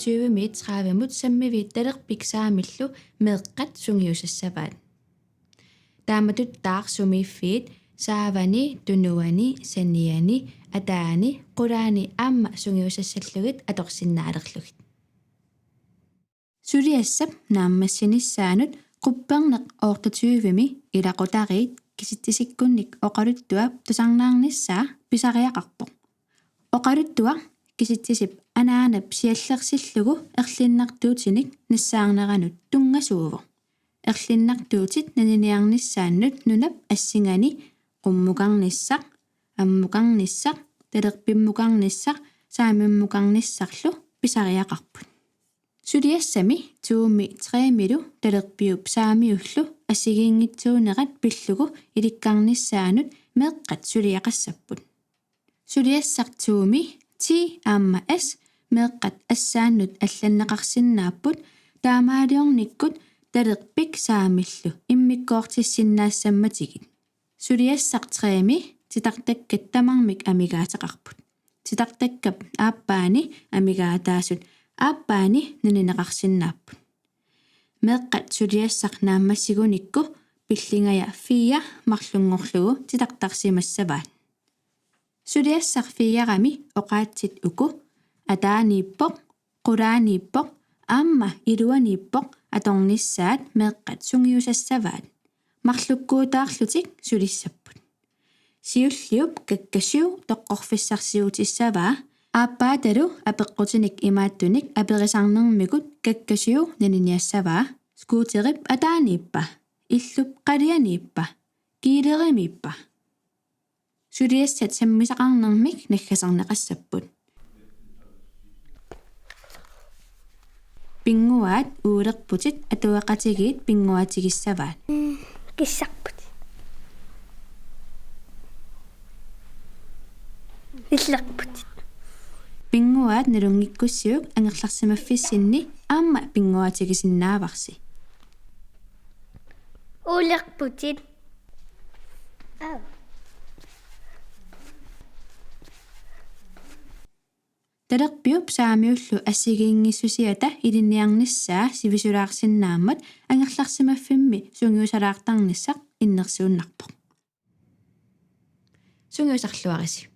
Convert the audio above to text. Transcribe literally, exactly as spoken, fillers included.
tyvemiit tredivemut sammiviit talerpik saamillu meeqqat sungiusassavaat. Taamatuttaaq sumiiffiit saavani, tunuani, saniani, ataani, qulaani aamma sungiusassallugit atorsinnaalerlugit. Suliassap naammassinissaanut qupperneq otteogtyvemi ilaqutariit kisitsisikkunnik oqaluttuap tusarnaarnissaa pisariaqarpoq. Oqaluttuaq kisitsisip anaanap siallersillugu erlinnartuutinik nassaarneranut tunngasuuvoq. Erlinnartuutit naniniarnissaannut nunap assingani qummukarnissaq, ammukarnissaq, talerpimmukarnissaq, saamimmukarnissarlu pisariaqarput. Suliassami tomi tremilu talerpiup saamiullu assigiinngitsuunerat pillugu ilikkarnissaanut meeqqat suliaqassapput. Suliassaq tomi T aamma S meeqqat assaannut allanneqarsinnaapput, taamaaliornikkut talerpik saamillu immikkoortissinnaassammatigit. Suliassaq tremi titartakkat tamarmik amigaateqarput. Titartakkap aappaani amigaataasut aappaani nanineqarsinnaapput. Meeqqat suliassaq naammassigunikku pillingaja fire marlunngorlugu titartarsimassavaat. Suliassaq firemi oqaatsit uku: ataaniippoq, qulaaniippoq aamma iluaniippoq atornissaat meeqqat sungiusassavaat. Marlukkuutaarlutik sulissapput. Siulliup kakkasiu toqqorfissarsiutissavaa, aappaatalu apeqqutinik imaattunik aperisarnermikkut kakkasiu naniniassavaa: skuuterip ataaniippa, illup qalianiippa, kiilerimiippa? Suliassat sammisaqarnermik naggaserneqassapput. Pinnguaat uulerputit atuaqatigiit pinnguaatigissavaat. Kissarputit. Illerputit. Pinnguaat nalunngikkussiuk angerlarsimaffissinni aamma pinnguaatigisinnaavarsi. Uulerputit. Talerpiup saamiullu assigiinngissusiata ilinniarnissaa sivisulaarsinnaammat angerlarsimaffimmi sungiusalaartarnissaq innersuunnarpoq. Sungiusarluarisi.